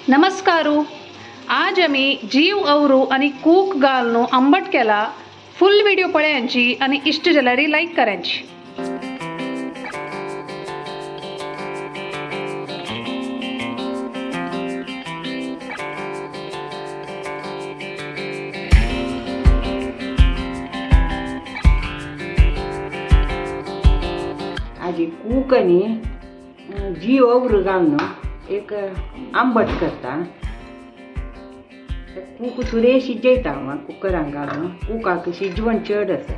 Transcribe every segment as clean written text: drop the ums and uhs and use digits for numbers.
नमस्कार। आज आमी जीव अवरू आणि कूक घालून आंबट केला। फुल व्हिडिओ पळयांची आणि इष्ट जाल्यार लाईक करायची। आज कूक आणि जीव अवरू घालून एक आंबट करता। कूक सुरे शिजयता हांव कुकरान घालून। कुकाक शिजवण चड आसा,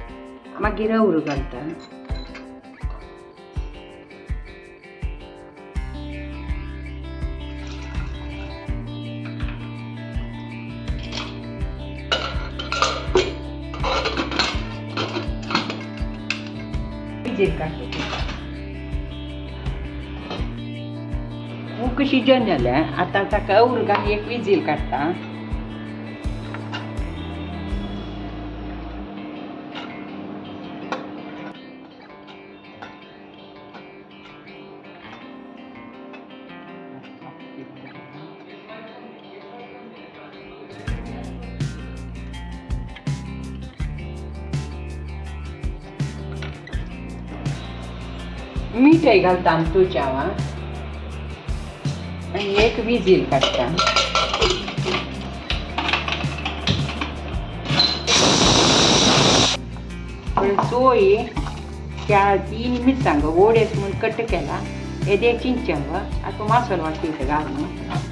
मागीर अवरू घालता। काडटा कूक शिजन जालें, आतां ताका अवरू घालून एक विजील काडटा। मीठय घालता आमटूच्या आनी एक विजील काडटा। सोय चार तीन मिरसांग गोडेस म्हूण कट केला, येदे चिंचंग आतां मासोल वाटयता घालून।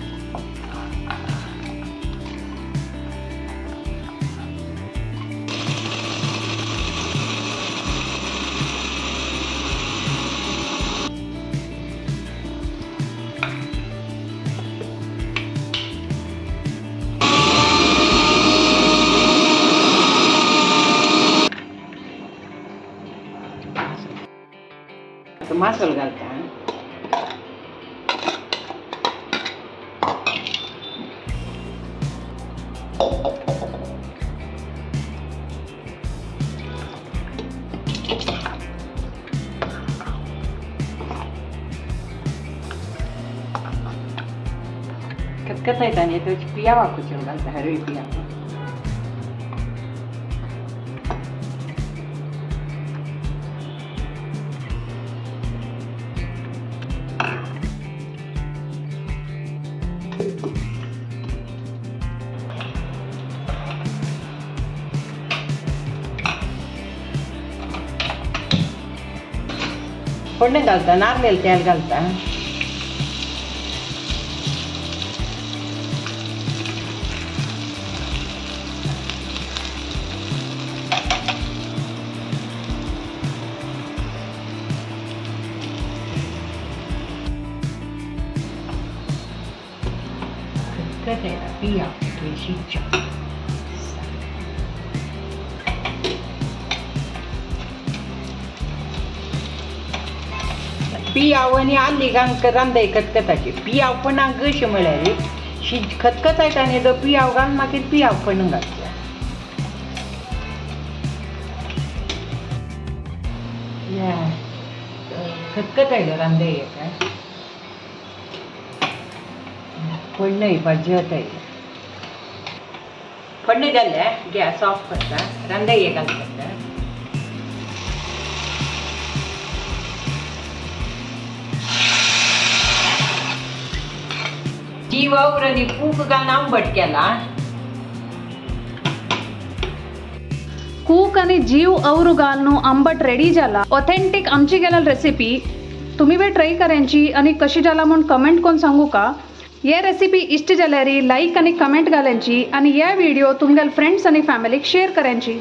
मासोल घालता। खतखतायता न्ही तो पियावा कुचो घालता, हरवी पियावा। फोडणें घालता, नारयल तेल घालता। खतखतेला पियाव शिजच्या। पियाव आनी आल्ली घालून रांदय खतखताची। पियाव पण कशें म्हळ्यार शिज खतखतायता न्ही तो पियाव घालून मागीर पियाव पण घालता। खतखतायलो रांदय एका फोडणें भाजत आयलें। फोडणें जालें, गॅस ऑफ करता, रांदय घालता। जीव अवरू आनी कूक घालून आंबट केला। कूक आनी जीव अवरू घालून आंबट रेडी जाला। ऑथेंटिक आमची गेलेल रेसिपी तुम्ही बी ट्राय करायची आणि कशी जाला म्हूण कमेंट करून सांगू का। ये रेसिपी इष्ट जाल्यार लाईक आणि कमेंट घालायची आणि या व्हिडिओ तुमगेल फ्रेंड्स आणि फॅमिलीक शेअर करायची।